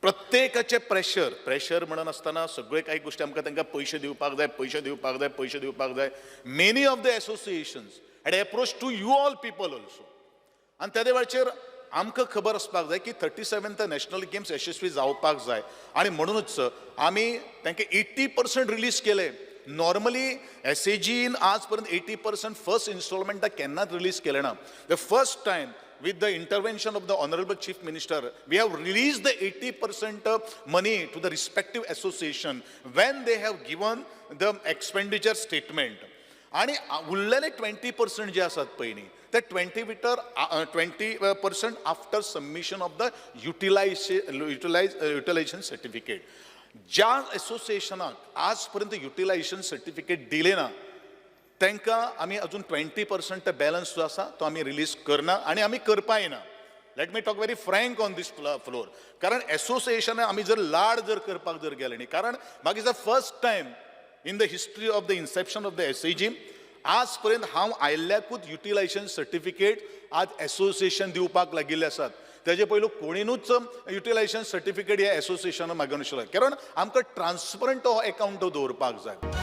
प्रत्येकाचें pressure, pressure म्हणनासतना सगळे काही गोश्टी आमकां तांकां पयशे दिवपाक जाय, पयशे दिवपाक जाय, पयशे दिवपाक जाय. Many of the associations had approach to you all people also. आनी तेदे वेळचेर आमकां खबर आसपाक जाय की 37th national games यशस्वी जावपाक जाय आनी म्हणूनच आमी तांकां 80% रिलीज केले. नॉर्मली एसएजीन आज पर्यंत 80% फर्स्ट इन्स्टॉलमेंटाक केन्नाच रिलीज केलें ना. The first time, with the intervention of the Honorable Chief Minister, we have released the 80% money to the respective association when they have given the expenditure statement. आणि उरलेले 20% जे आसात पळय न्ही, ते ट्वेंटी भितर 20% after submission of the utilization certificate. ज्या एसोसिएशनाक आज पर्यंत युटिलायझेशन सर्टिफिकेट दिलें ना, तांकां आमी अजून 20% बॅलन्स जो आसा तो आमी रिलीज करना आनी आमी करपाय ना. Let me talk very frank on this floor, कारण एसोसिएशनाक आमी जर लाड जर करपाक जर गेले न्ही, कारण मागीर first time in the history of the inception of the SAG, आज पर्यंत हांव आयिल्ल्याकूच युटिलायझेशन सर्टिफिकेट आज एसोसिएशन दिवपाक लागिल्ले आसात. तेजे पयलू कोणीनूच युटिलायझेशन सर्टिफिकेट ह्या एसोसिएशनाक मागून नाशिल्लें, कारण आमकां ट्रान्सपरंट हो एकावंट दवरपाक जाय.